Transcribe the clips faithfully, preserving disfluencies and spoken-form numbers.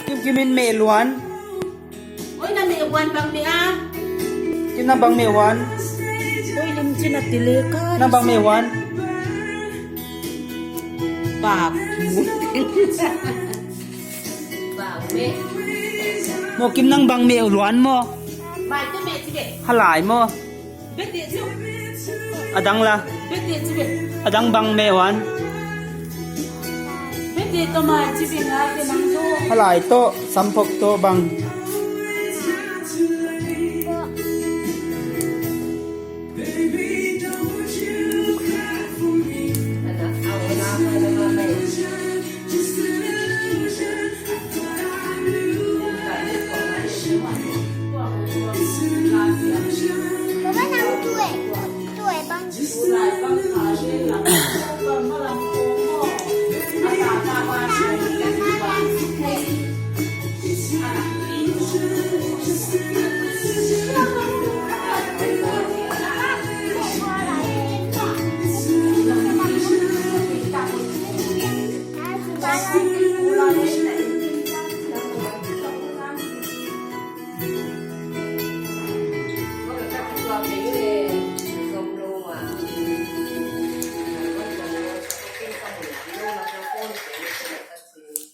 Kim, Kim in meh luan. Oi, na meh luan bang meh a. Kim, na bang meh luan. Oi, lim chin a ti le ka. Na bang meh luan. Bak. Bak meh. Maw Kim, nang bang meh luan maw. Mai te meh ti be. Halai maw. Bete chu. A dang la. Bete chu be. A dang bang meh luan. Bete toh mai chi be ngai te nang chu. Halai toh, samphok toh bang.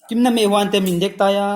Kim, na meh luan te min dek ta a.